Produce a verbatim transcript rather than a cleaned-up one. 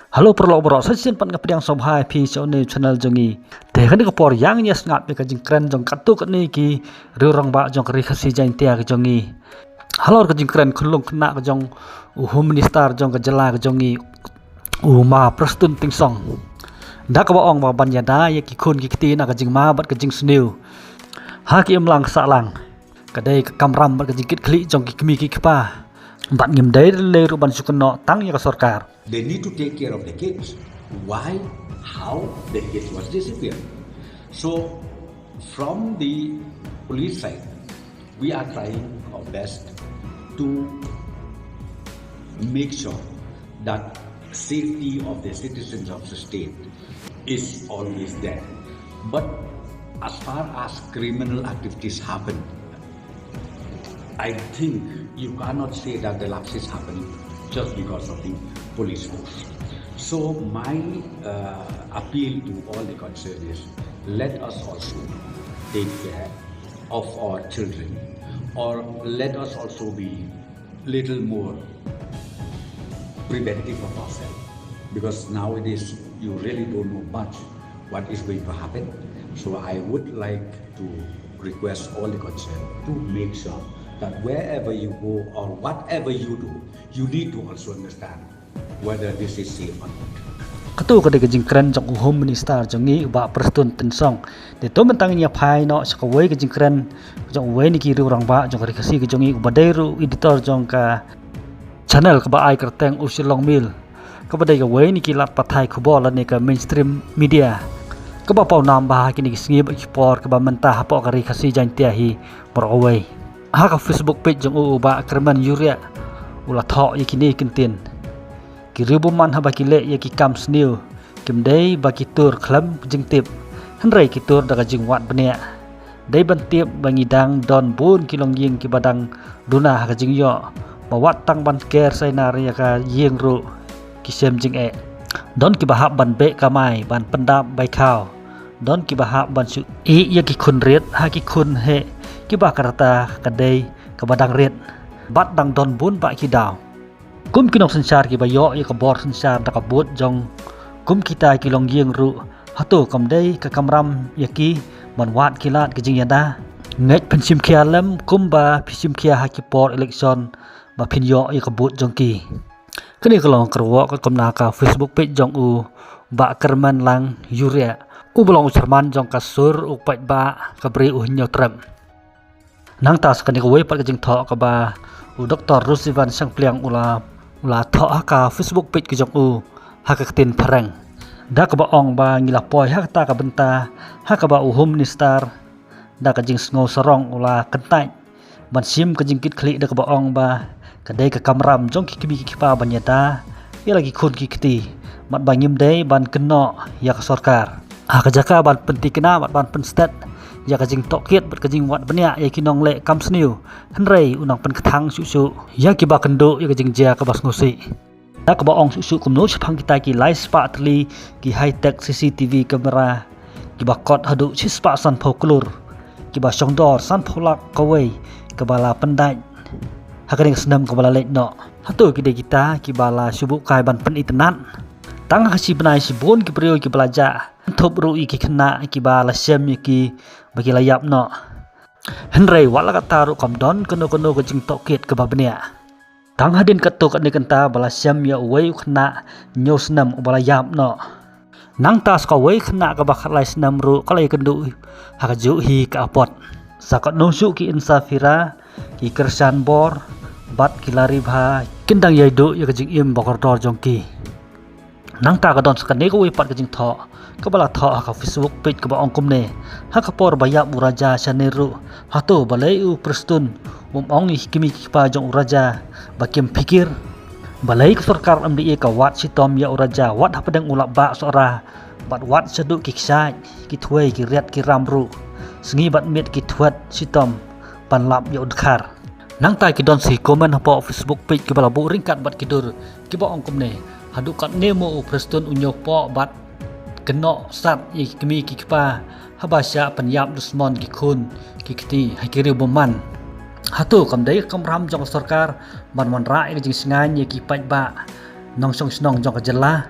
Hello paralok baroh, sa shisien pat nga pdiang sngewbha ïa phi sha une u channel jong ngi. Te ha kane ka por ïa ngin ïa sngap ïa ka jingkren jong katto katne ki riew rangbah jong ka Ri Khasi Jaiñtia ka jong ngi. Halor ka jingkren khunlung khynnah ka jong u Home Minister jong ka jylla ka jong ngi, u Ma Prestone Tynsong, da kaba ong ba ban ïada ïa ki khun ki kti na ka jingma bad ka jingsniew ha ki imlang sahlang ka dei ka kamram bad ka jingkitkhlieh jong ki kmie ki kpa, bad ngim dei lei ruh ban shu kynnoh tang ïa ka sorkar. They need to take care of the kids. Why? How the kids was disappeared? So, from the police side, we are trying our best to make sure that safety of the citizens of the state is always there. But as far as criminal activities happen, I think you cannot say that the lapses happen just because of the police force. So my uh, appeal to all the concerned is, let us also take care of our children, or let us also be little more preventive of ourselves, because nowadays you really don't know much what is going to happen. So I would like to request all the concerned to make sure that wherever you go or whatever you do, you need to also understand whether this is safe or not. Kato ka dei ka jingkren jong u Home Minister jong ngi, u Bah Prestone Tynsong. Te to mynta ngin ïa phai noh sha kawei ka jingkren jong uwei na ki riew rangbah jong ka Ri Khasi ka jong ngi, uba dei ruh editor jong ka channel kaba ai kyrteng U Shillong Mail, kaba dei kawei na ki lad pathai khubor lane ka mainstream media kaba pawnam bha ha kine ki sngi bad ki por kiba mynta hapoh ka Ri Khasi Jaiñtia hi baroh kawei. Ha ka Facebook page jong u, u Bah Kyrmen Uriah u la thoh ïa kine ki ktien: Ki riew bymman haba ki leh ïa ki kam sniew, kim dei ba ki tur khlem jingtip, hynrei ki tur da ka jingwad bniah. Dei ban tip ba ngi dang don bun ki longïing kiba dang duna ha ka jingïoh, ba wat tang ban ker sainar ïa ka ïing ruh ki shem jingeh. Don kiba hap ban beh kamai ban pyndap bai khaw. Don kiba hap ban shu ïeh ïa ki khun rit ha ki khun heh kiba ka rta ka dei kaba dang rit. Bad dang don bun bah ki daw. Kum ki nongsynshar kiba ïoh ïa ka bor synshar da ka vote jong kum kita ki longïing ruh, hato kam dei ka kamram ïa ki ban wad ki lad ka jingïada? Ngeit phin shim khia lem kumba phi shim khia ha ki por election ba phin ïoh ïa ka vote jong ki. Kane ka long ka rwok ka kumna ka Facebook page jong u Bah Kyrmen Lang Uriah, uba long u chairman jong ka Sur U Paidbah ka Bri U Hynñiewtrep. Nangta sa kane kawei pat ka jingthoh kaba u Doktor Rusivan Shangpliang u la, u la thoh ha ka Facebook page ka jong u ha ka ktien phareng, da kaba ong ba ngi la poi ha kata ka bynta ha kaba u Home Minister da ka jingsngew sarong u la kyntait ban shim ka jingkitkhlieh da kaba ong ba ka dei ka kamram jong ki kmie ki kpa ban ïada ïa la ki khun ki kti, bad ba ngim dei ban kynnoh ïa ka sorkar. Ha ka jaka ban pynthikna bad ban pynstet ïa ka jingtohkit bad ka jingwad bniah ïa ki nongleh kam sniew, hynrei u nang pynkthang shuh shuh ïa kiba kynduh ïa ka jingjia kaba sngewsih. Da kaba ong shuh shuh kumno shaphang kita ki lai spah tylli ki high tech C C T V camera kiba kot haduh shispah sanphew klur, kiba shongdor sanphew lak kawei, kaba la pyndait ha kane ka snem kaba la leit noh. Hato ki dei kita kiba la shu buh kai ban pynitynnad? Tang ha shi bnai shibun ki briew kiba la jah, thup ruh ïa ki khynnah kiba la shem ïa ki ba ki la ïap noh. Hynrei wat la katta ruh kam don kano kano ka jingtohkit kaba bniah. Tang hadien katto katne kynta ba la shem ïa uwei u khynnah hynñiew snem uba la ïap noh. Nangta sa kawei khynnah kaba khatlai snem ruh ka la ïakynduh ha kajuh hi ka apot. Sa katno shuh ki Insafira, ki Kyrshan Bor bad ki Laribha kin dang ïai duh ïa ka jingim ba kordor jong ki. Nangta ka don sa kane kawei pat ka jingthoh kaba la thoh ha ka Facebook page kaba ong kumne: Ha ka por ba ïap u Raja shane ruh, hato balei u Prestone um ong ïa ki kmie ki kpa jong u Raja ba kim phikir? Balei ka sorkar M D A ka wad shitom ïa u Raja, wad hapdeng u Lapbah Sohra bad wad shaduh ki kshaid, ki thwei, ki riat ki ram ruh? Sngi bad miet ki thwet shitom ban lap ïa u dkhar. Nangta ki don sa ki comment hapoh Facebook page kiba la buh ryngkat bad ki dur kiba ong kumne: Haduh katne mo u Prestone u ñiewpoh bad kynnoh sat ïa ki kmie ki kpa haba shah pynïap dusmon ki khun ki kti ha ki riew bymman? Hato kam dei ka kamram jong ka sorkar ban wanrah ïa ka jingshngaiñ ïa ki paidbah nongshong shnong jong ka jylla?